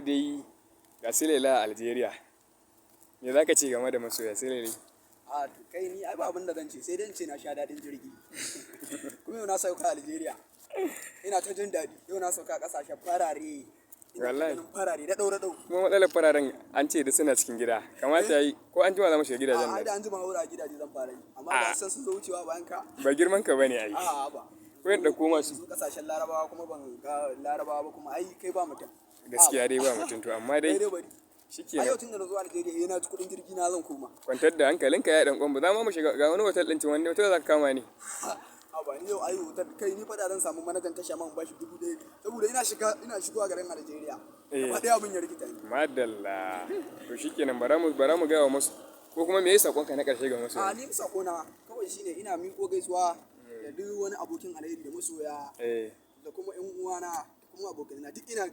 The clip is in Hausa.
Yau dai ga Sulela a Algeria. Me za ka ce game da masoya, Sulele? A to kai, ni ai ba abin da zan ce sai dai in ce na sha daɗin jirgi. Kuma yau na sauka a Algeria. Ina ta jin daɗi. Yau na sauka a ƙasashen farare. Ina ta Wallahi. ganin farare da ɗau ɗau. Kuma matsalar fararen, an ce da suna cikin gida. Kamata yayi ko an jima za mu shiga gidajen A ai nan. da an jima haura gidaje zan fara yi. Amma da san sun zo wucewa bayan ka. Ba girman ka bane ai. A'a ba. Ko in ɗauko masu. Su ƙasashen Larabawa kuma ban ga Larabawa ba kuma ai kai ba mutum. Gaskiya dai ba mutum, to amma dai Kai dai bari. A shikenan. yau tun da na zo Algeria na ci kuɗin jirgi na zan koma. Kwantar da hankalinka ya ɗan kwambo. Za ma mu shiga ga wani hotel ɗin can, wani hotel za ka kama ni? A ba ni yau ai hotel, kai ni fa da zan samu manajan tasha man bashi 1000 saboda ina shiga, ina shigowa garin Algeria. Gaba ɗaya abin ya rikita ni. Madalla. To shikenan, bara mu gaya wa masu ko kuma me ya sakonka na ƙarshe ga masoya? A ni sakona kawai shine ina miƙo gaisuwa da duk wani abokin alheri da masoya da kuma ƴan uwana da kuma abokaina duk ina